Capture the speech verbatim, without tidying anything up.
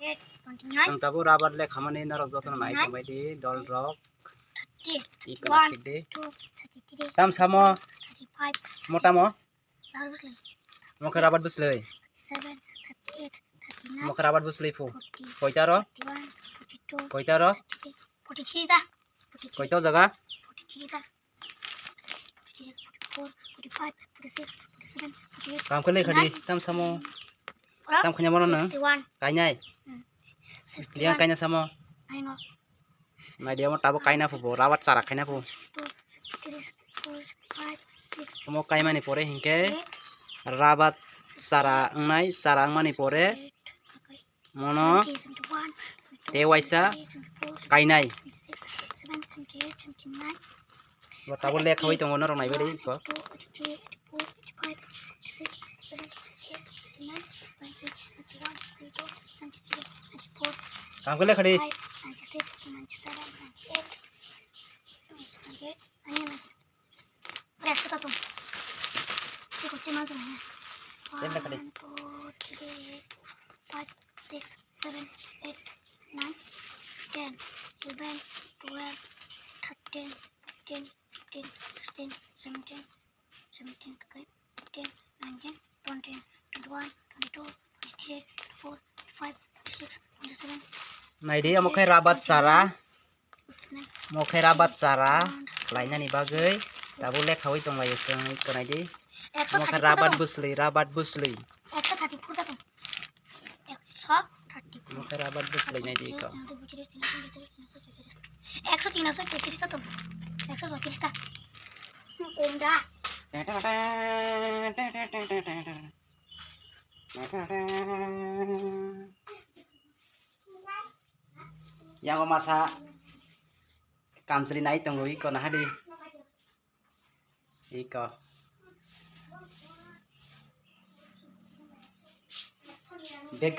Eight, twenty-nine, Ang tabuk rabat lekhamani norok jotono nai tongbai di, dol rok. Thirty, iko thirty-one, nasik di. Two, thirty-three, Tam samo? Thirty-five, Mo tamo? Thirty-six, Mo khe rabat bwslwi. Thirty-seven, thirty-eight, thirty-nine, Mo khe rabat bwslwi phu. Forty, Koita ro? Forty-one, forty-two, Koita ro? Forty-three, forty-three da. Forty-three. Koita o jaga? Forty-three da. Forty-four, forty-five, forty-six, forty-seven, forty-eight, Tam khe lekha di, forty-nine, tam samo. Oro? Tam khanya bono nang? Sixty-one. Kainai? Hmm. Dia Sixty-one. Kaina samo? Aingo. Nai dia mo tabo kaina phubo, rabat chara kaina phubo. Two, sixty-three, sixty-four, sixty-five, sixty-six, Omo kaimani pore hinkhe eight, rabat chara wngnai, chara wngmani pore eight, okay. Mono seventy, seventy-one, seventy-two, te waisa seventy-three, seventy-four, kainai. Seventy-six, seventy-seven, seventy-eight, seventy-nine. Bo tabuk lekha bai tongo norok naibai di ko. Eighty-two, eighty-three, eighty-four, eighty-five, eighty-six, eighty-seven, eighty-eight, eighty-nine, ninety, ninety-one, ninety-two, ninety-three, ninety-four, Tamo khe lekha di. Ninety-five, ninety-six, ninety-seven, ninety-eight, ninety-eight, ninety-nine. Ore, ekso ta tong. Tei kok chima jong ya. Ten ta kali. One, two, three, four, five, six, seven, eight, nine, ten, eleven, twelve, thirteen, fourteen, fifteen, sixteen, seventeen, seventeen, okay, eighteen, nineteen, twenty, twenty-one, twenty-two, twenty-three, twenty-four, twenty-five, twenty-six, twenty-seven. Naidi, omo khe rabat chara. Mo khe rabat chara khlainani bagwi tabuk lekhaui tonglaio chwng, iko naidi. Mo khe rabat bwslwi, rabat bwslwi. Ekso thirty-four ta tong. Ekso thirty-four. Mo khe rabat bwslwi naidi iko. Ekso tin, ekso tris ta tong. Ekso tris ta. Kom da. Yang o masa kamchwlwi nai tongo, iko nahadi. Iko. Bag